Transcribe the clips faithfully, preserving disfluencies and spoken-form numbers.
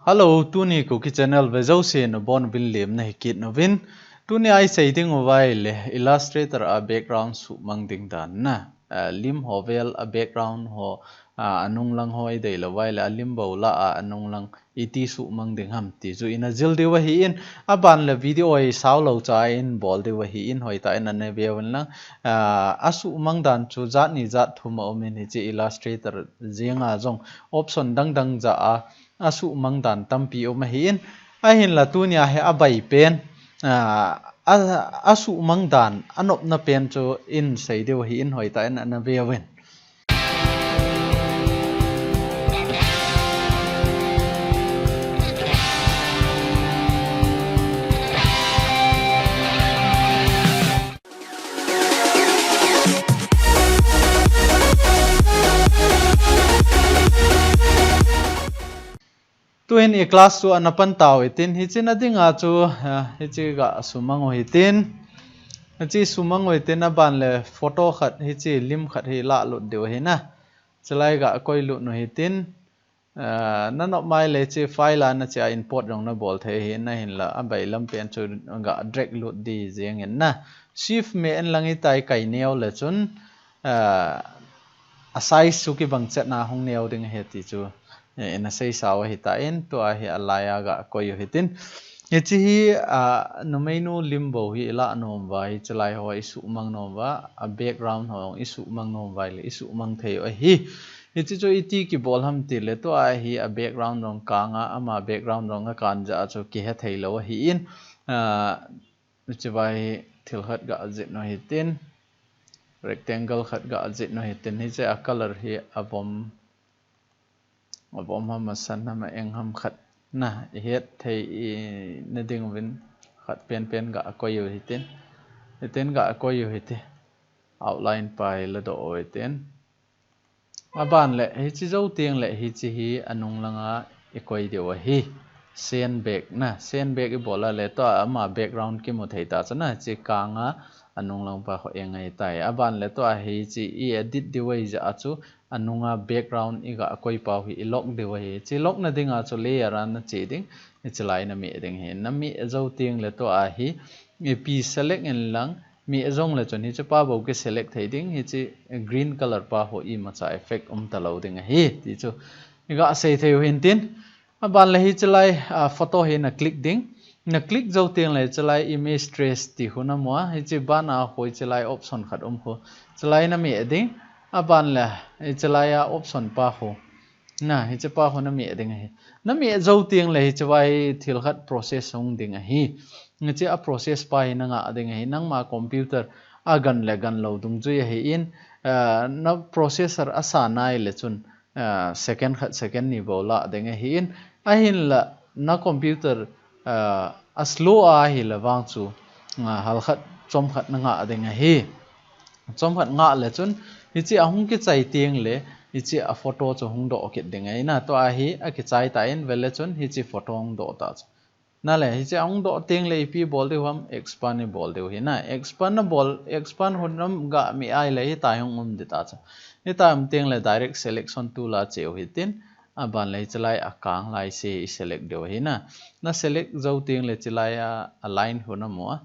Hello, tuni Kuki channel ve jouse nabonchauvin lemna hi kit nauvin. Tuni a isei ding uva ahile Illustrator a background suhmang ding dan na. Ah, lim ho vel a background ho, ah, anung lang ho idei lou uva ahile alim bou lah a anung lang iti suhmang ding ham ti chu ina jil diu ahin, aban le video hi sao lou cha in bol diu ahin, hoitah in ana ve uvin lang. Ah, asuhmang dan chu jat ni jat thum aumin, hiche Illustrator jenga jong option dang dang jah a asuhmang dan tampi um ahin, ahinla tunia hi abai pen, ah, a, asuhmang dan anopna pen chu in sei diu ahin, hoitah in ana ve uvin. Tuin i class chu ana pan tau hitin, hiche na dinga chu, ah, hiche ga sumang u hitin. Hiche sumang u hitin, aban le photo khat, hiche lim khat hi la lut diu ahi na. Chulai ga koi lut u hitin. Ah, na nop mai le hiche file a na che a import jong na bol thei ahi, ahinla abailam pen chu ga drag lut di jeng in na. Shift me en lang hitia i kai neo le chun, ah, a size chu kibang chet na hung neo ding ahi ti chu, eh, ina sei sau ahitan, tua hi alai a ga koi u hitin. Hiche hi, ah, numeinu lim bou hi i la nom uva, hiche lai ho i suhmang nom uva, a background ho i suhmang nom uva le i suhmang thei u ahi. Hiche chu iti kibol ham ti le, tua hi a background jong kang a, ama background jong akan jeh a chu kihe thei lou ahin, ah, hiche vai hi thil khat ga jih u hitin, rectangle khat ga jih u hitin, hiche a color hi avom, avom ham, asan ham, a eng ham khat na i het thei i na ding uvin khat pen pen ga koi u hitin, hitin ga koi u hiti, outline pa hi la doh u hitin. Aban le, hiche jou teng le, hiche hi anung langa i koi diu ahi. Send back na, send back i bol a le, tua ama background kimu thei ta chu na, hiche kang a anung lang pa ho eng ahitai. Aban le tua hiche i edit diu ahi jeh a chu, anunga background i ga koi pau hi i lock diu ahi. Hiche lock na dinga chu layer a na che ding, hiche lai na meh ding ahi. Na meh jou teng le tua hi, ipi select in lang, meh jong le chun hiche pa bou ki select thei ding, hiche green color pa ho imacha effect um ta lou ding ahi, ti chu i ga sei thei u hitin. Aban le hiche lai, ah, photo hi na click ding. Na click jou teng le hiche lai image trace ti khu na mu a, hiche ban a khu hiche lai option khat um khu. Hiche lai na meh ding. Aban le hiche lai a option pa khu. Na, hiche pa khu na meh ding ahi. Na meh jou teng le hiche vai thil khat process hung ding ahi. Hiche a process pa hi na ngah ding ahi. Nangma computer a gan le gan lou dungjui ahin, ah, na processor a sa nai le chun, ah, second khat, second ni bou la ding ahin, ahinla na computer, ah, a slow a ahi le vang chu, ah, hal khat, chom khat na ngah ding ahi. Chom khat ngah le chun, hiche a hung kichai teng le, hiche a photo chu hung doh kit ding ahi na, tua hi a kichai tan ve le chun, hiche photo hung doh ta chu. Na le, hiche a hung doh teng le ipi bol diu ham, expand i bol diu ahi na. Expand na bol, expand khu na ga meh a le hitia hung um ding ta chu. Hitia um teng le direct selection tool a che u hitin. Aban le hiche lai a kang lai se i select diu ahi na. Na select jou teng le hiche lai a, a line khu na mu a.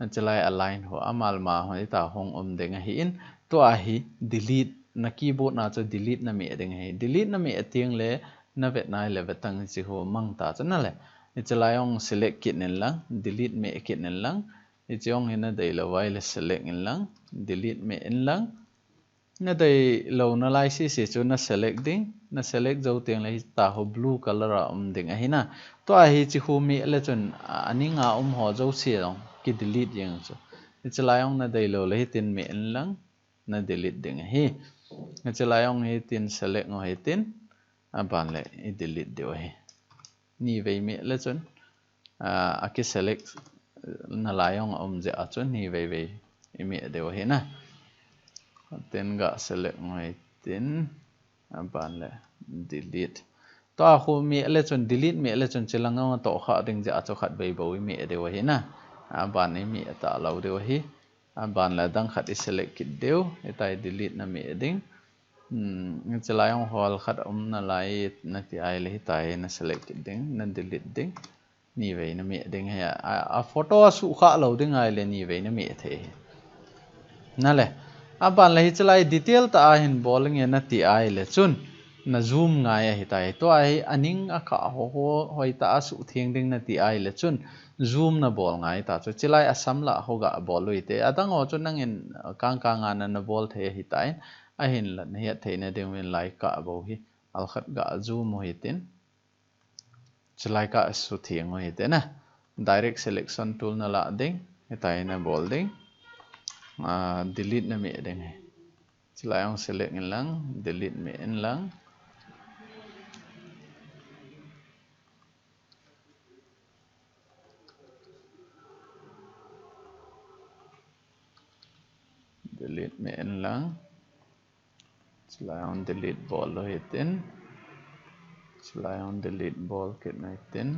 Hiche lai a line khu a malma khu hitia hung um ding ahin. Tua hi delete, na keyboard na chu delete na meh ding ahi. Delete na meh teng le na vet nai le vet tang hiche khu mang ta chu na le. Hiche lai hung select kit in lang, delete meh kit in lang. Hiche hung hi na dei lou uva le select in lang, delete meh in lang. Na dei lou na lai sese chu na select ding, na select jou teng le hitia khu blue color a um ding ahi na. Tua hiche khu meh le chun, a, aning a um ho jouse jong ki delete jeng chu. Hiche lai hung na dei lou le hitin meh in lang, na delete ding ahi. Hiche lai hung hitin select u hitin, aban le i delete diu ahi. Ni vei meh le chun, ah, a ki select na lai hung a um jeh a chun ni vei vei i meh diu ahi na. Tin ga select u hitin, aban le delete. Tua khu meh le chun, delete meh le chun hiche lang a toh kha ding jeh a chu khat vei bou i meh diu ahi na. Aban i meh ta lou diu ahi. Aban le adang khat i select kit diu, hitia delete na meh ding. Hmm, hiche lai jong hol khat um nalai nati ahile hitia hi na select kit ding, na delete ding. Nivei na meh ding ahi. A, a photo a suhkhah lou ding ahile nivei na meh thei ahi. Nale. Aban le hiche lai detail tah a hin bol inge nati ahile chun na zoom ngai ahitai. Tua hi aning akah ho, ho, hoitah a suhtheng ding nati ahile chun zoom na bol ngai ta chu. Hiche lai a samlah ho ga bol u hite. Adang ho chu nangin kang kang a na, na bol thei ahitai. Ahinla na het theina ding uvin lai kah bou hi. Hol khat ga zoom u hitin. Hiche lai kah sutheng u hite na. Direct selection tool na la ding. Hitia hi na bol ding. Ah, delete na meh ding ahi. Hiche lai jong select in lang, delete meh in lang. Delete meh in lang. Hiche lai jong delete bol u hitin. Hiche lai jong delete bol kit u hitin.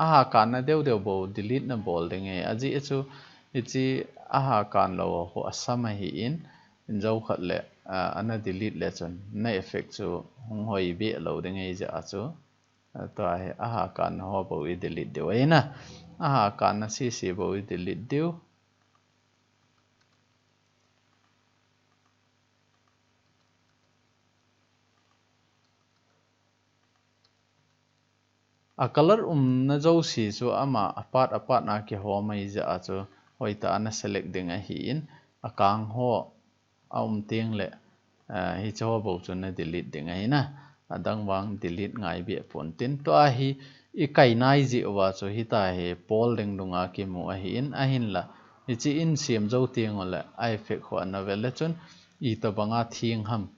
Aha, kana deu deu bou delete na bol ding ahi. Ajeh chu, hiche aha kan lou ho asam ahin, in jou khat le, ah, ana delete le chun, na effect chu hung hoi beh lou ding ahi jeh a chu. Ah, tua hi aha kan ho bou i delete diu ahi na. Aha kana sese bou i delete diu. A color umna jouse chu ama a part a part na kihom ahi jeh a chu hoitah a na select ding ahin, a kang ho a um teng le, eh, hiche ho bou chu na delete ding ahi na. Adang vang delete ngai beh pon tin. Tua hi i kai nai jeh uva chu hitia hi pol ding dunga kimu ahin, ahinla hiche in sem jou teng ule a effect ho ana ve le chun itobanga theng ham,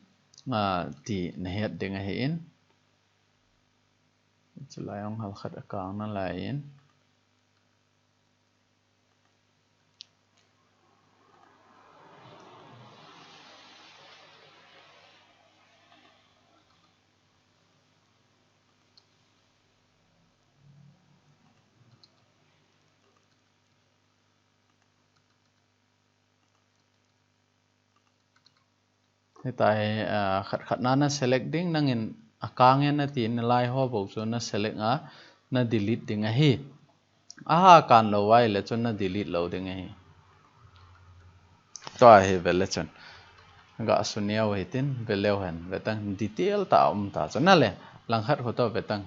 ah, ti na het ding ahin. Hiche lai jong hol khat akang nalai in. Hitia hi, ah, khat khat na na select ding, nangin akang e nati nalai ho bou chu na select a, na delete ding ahi. Aha kan lou ahile chun na delete lou ding ahi. Tua hi ve le chun. Ga suneo hitin, ve leu hen, ve tang detail tah a um ta chu. Nale, langkhat ho toh ve tang.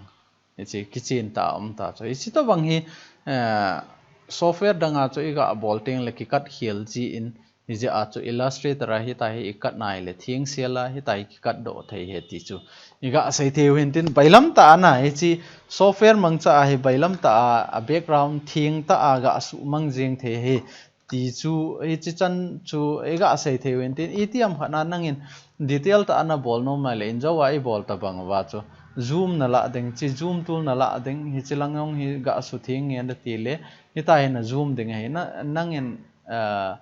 Hiche kichen tah a um ta chu. Hiche tobang hi, eh, software dang a chu i ga bol teng le kikat khel jin, hijeh a chu Illustrator a hitia hi i kat nai le theng sel a hitia hi kikat doh thei ahi ti chu. I ga sei thei u hin tin bailam tah a na hiche software mangcha a hi bailam tah a, a background theng tah a ga suhmang jeng thei ahi. Ti chu, hiche chan chu i ga sei thei u hin tin, itiham khat na nangin detail tah a na bol nom nai le, in jou a i bol tobang uva chu zoom na la ding, hiche zoom tool na la ding, hiche lang jong hi ga sutheng nge nati le, hitia hi na zoom ding ahi na, nangin, ah,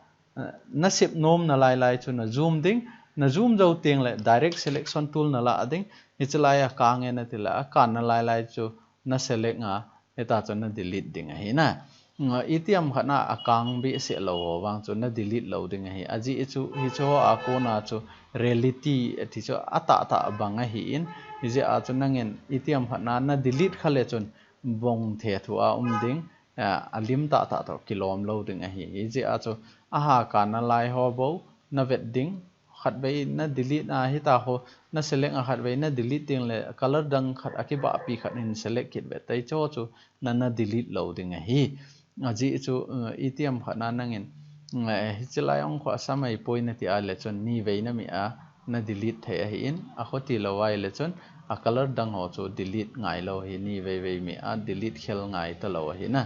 na sep nom nalai lai chu na zoom ding, na zoom jou teng le direct selection tool na la ding, hiche lai a kang e nati le, a kan nalai lai chu na select a, hitia chu na delete ding ahi na. Nga, itiham khat na akang behseh lou ho vang chu na delete lou ding ahi. Ajeh chu, hiche ho a kona chu reality ti chu atah tah bang ahin, hijeh a chu nangin itiham khat na na delete kha le chun bong thethu a um ding, ah, alim tah tah toh kilom lou ding ahi. Hijeh a chu aha kan nalai ho bou na vet ding, khatvei na delete a hitia ho, na select a khatvei na delete teng le color dang khat akibahpi khat hin select kit ve tai chu chu na, na delete lou ding ahi. Ajeh chu, eh, itiham khat na nangin, eh, hiche lai jong khu asam ahipoi nati a le chun nivei na meh a na delete thei ahin, akhu ti lou ahile chun a color dang ho chu delete ngai lou ahi, nivei vei meh a delete khel ngai talou ahi na.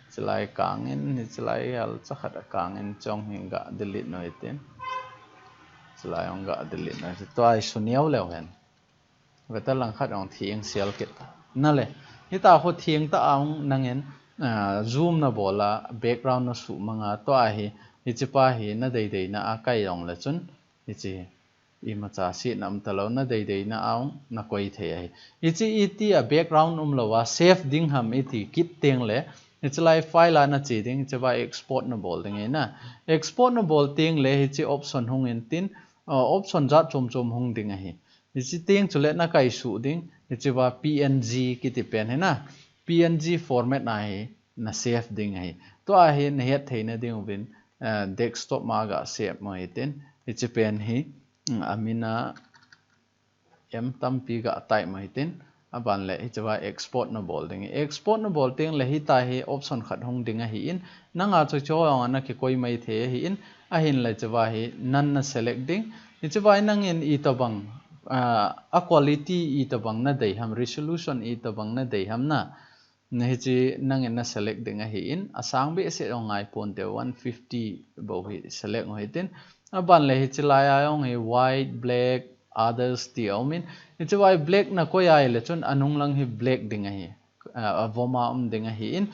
Hiche lai kang in, hiche lai hol cha khat akang in chong hi ga delete u hitin. Hiche lai jong ga delete u hitin. Tua hi suneo leu hen. Ve ta langkhat jong theng sel kit. Nale. Hitia khu theng tah a jong nangin, ah, zoom na bol a, background na suhmang a, tua hi, hiche pa hi na dei dei na a kai jong le chun, hiche hi. Imacha setna um talou na dei dei na a jong na koi thei ahi. Hiche iti a background um lou a save ding ham iti kit teng le, hiche lai file a na che ding, hiche pa export na bol ding ahi na. Export na bol teng le, hiche option hung in tin, uh, option jat chom chom hung ding ahi. Hichi teng chule na kaisuh ding, hichi va P N G kiti pen hi na, P N G format na hi na save ding ahi. Tua hi na het theina ding uvin, uh, desktop ma ga save mo hitin, hichi pen hi, mm, amina em tampi ga type mo hitin, aban le hichi va export na bol ding. Export na bol teng le hita hi option khat hung ding ahi in, nanga chu cho ong ana kikoi mai thei ahi in, ahin le hichi va hi none na select ding. Hichi va hi nangin itobang, ah, a quality itobang na dei ham, resolution itobang na dei ham na. Na hichi nangin na select ding ahi in, asang behseh ong ngai ponte, one fifty bou hi select u hitin. Aban le hichi lai a ong hi white, black, others ti a um in. Hichi va hi black na koi a ahile chun anung lang hi black ding ahi. Ah, avom a um ding ahi in.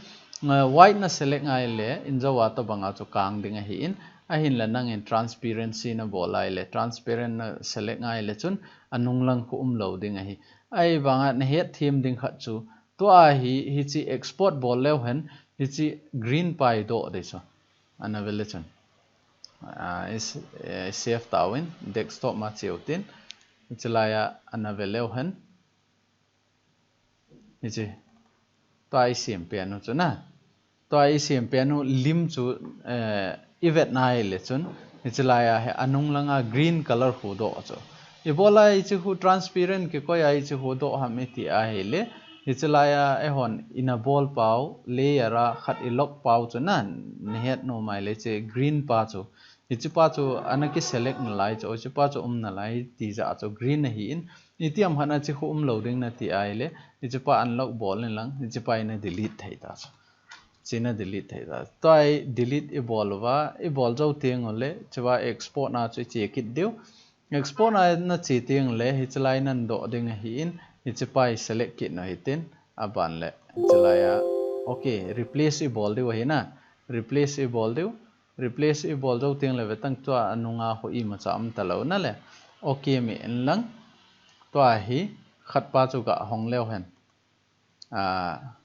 Ah, white na select a ahile, in jo a tobang a chu kang ding ahi in. Ahin le nangin transparency na bol a ahile, transparent na select a ahile chun anung lang khu um lou ding ahi. Ahivang a na het them ding khat chu, tua hi, hichi export bol leu hen, hichi green pa i doh dei chu. Ana ve le chun. Ah, is, eh, save ta uvin, desktop ma che u tin. Hichi lai a ana ve leu hen. Hichi. Tua i sem pen u chu na. Tua i sem pen u lim chu, eh, i vet na ahile chun, hichi lai a hi anung lang a green color khu doh chu. I bol a hichi khu transparent kikoi a hichi khu doh ham i ti ahile, hichi lai a eihon ina bol pau, layer a khat i lock pau chu na, na het nom a ahile hichi green pa chu. Hichi pa chu ana ki select na lai chu, hichi pa chu um na lai ti ja chu green ahi in, itiam khat na hichi khu um lou ding na ti ahile, hichi pa unlock bol in lang, hichi pa i na delete thei ta chu. Hichi na delete thei ta. Tua hi delete i bol uva, i bol jou teng ule, hichi va export na chu i che kit diu. Export na na che teng ule, hichi lai nan doh ding ahi in, hichi pa i select kit na hitin, aban le, hichi lai a. Okay, replace i bol diu ahi na. Replace i bol diu. Replace i bol jou teng le ve tang tua anung a khu imacha um ta lou na le. Okay mi in lang. Tua hi khat pa chu ga hong leu hen. Ah,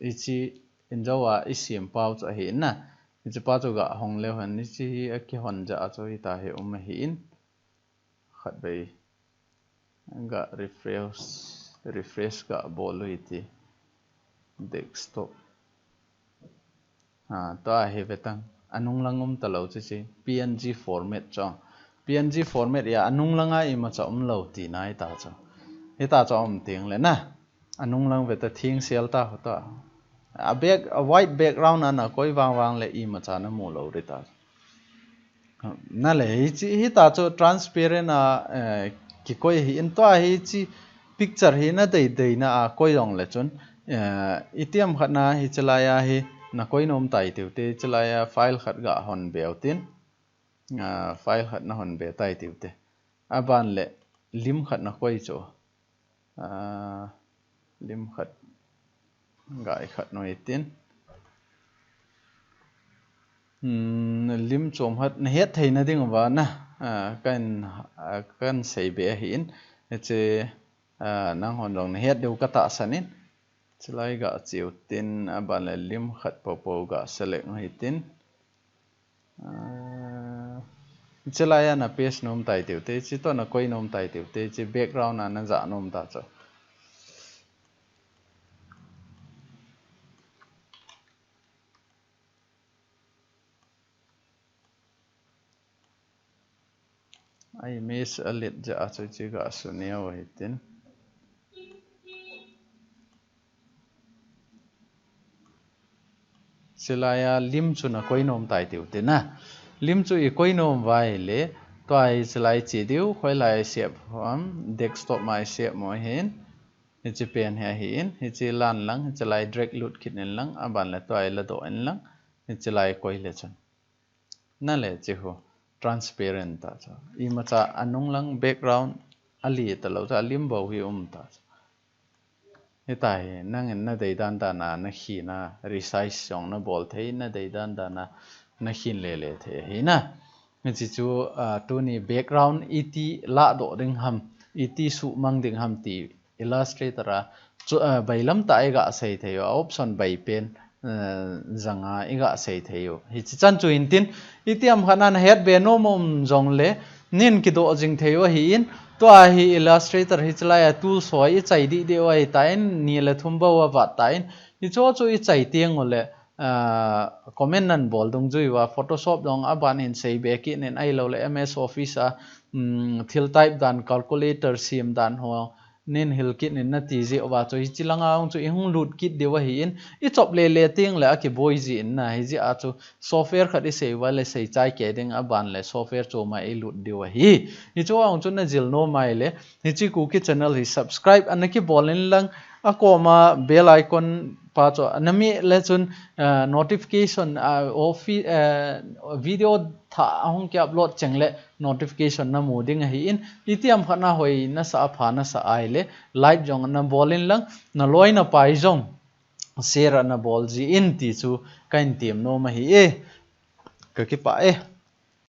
hichi in jo a i sem pau chu ahi in na. Hichi pa chu ga hong leu hen. Hichi hi a kihon ja a chu hita hi um ahi in. Khat vei ga refresh, refresh ga bol u hiti. Desktop. Ha, tua hi ve tang. Anung lang um ta lou chu hichi. P N G format chu. P N G format a anung lang a imacha um lou tina hita chu. Hita chu um teng le na. Anung lang ve ta thing sel ta ho ta. A back, a white background a na koi vang vang le imacha na mu lou ri ta. Na le, hichi, hita chu transparent a, eh, kikoi hi in tua hichi picture hi na dei dei na a koi jong le chun, eh, itiam khat na hichi lai a hi na koi nom tai tiu te, hichi lai a file khat ga hon be u tin, ah, file khat na hon be tai tiu te. Aban le lim khat na koi chu. Ah, lim khat, gai khat noi tin. Hmm, lim chom khat, na het thei na ding uva na. Ah, kan, ah, kan sei be ahi in. Hichi, ah, nang hon jong na het diu ka tahsan in. Hichi lai ga che u tin, aban le lim khat popo ga select u hitin. Ah, hichi lai a na paste nom tai tiu te, hichi to na koi nom tai tiu te, hichi background a na ja nom ta chu. A image a let ja a chu hichi ga su neo hitin. Hichi lai a lim chu na koi nom tai tiu te na. Lim chu i koi nom uva ahile, tua hichi lai che diu, khoi lai save ham, desktop ma i save mo hin. Hichi pen hi ahi in, hichi lan lang, hichi lai drag lut kit in lang, aban le tua hi la doh in lang, hichi lai koi le chun. Na le hichi khu transparent ta chu. Imacha anung lang background a li ta lou chu, a lim bou hi um ta chu. Hita hi, nangin na dei dan dan a, na khin a, resize jong na bol thei, na dei dan dan a, na khin le le thei ahi na. Hichi chu, ah, tuni background iti la doh ding ham, iti suhmang ding ham ti Illustrator a, chu, ah, bailam ta i ga sei thei u, a option bai pen, eh, jang a i ga sei thei u. Hichi chan chu hin tin, itiam khat na na het be nom um jong le, Nin kidoh jing thei u ahi in, tua hi Illustrator hi chilai a tools ho i chai dih dih u ahi ta in, ni le thum bou a vat ta in, hicho chu i chai tiang u le, ah, comment nan bol dungjui uva, Photoshop jong a ban in sei be kit in ahilou le M S Office a, um, thil type dan, calculator siam dan ho, nin hil kit in nati jeh uva chu hichi langa hung chu i hung lut kit diu ahi in, i chop le le tiang le a kiboi ji in na, hijeh a chu software khat i sei uva le sei chai kei ding a ban le software chom a i lut diu ahi. Hichu a hung chu na jil nom a ahile, hichi Kuki channel hi subscribe ana kibol in lang, a kom a bell icon pa chu ana meh le chun, ah, notification, ah, offi-, ah, video thah a hung ki upload cheng le notification na mu ding ahi in, itiham khat na hoi nasa a pha nasa ahile, like jong na bol in lang, na loi na pai jong share ana bol ji in ti chu ka in tem nom ahi e. Ka kipah e.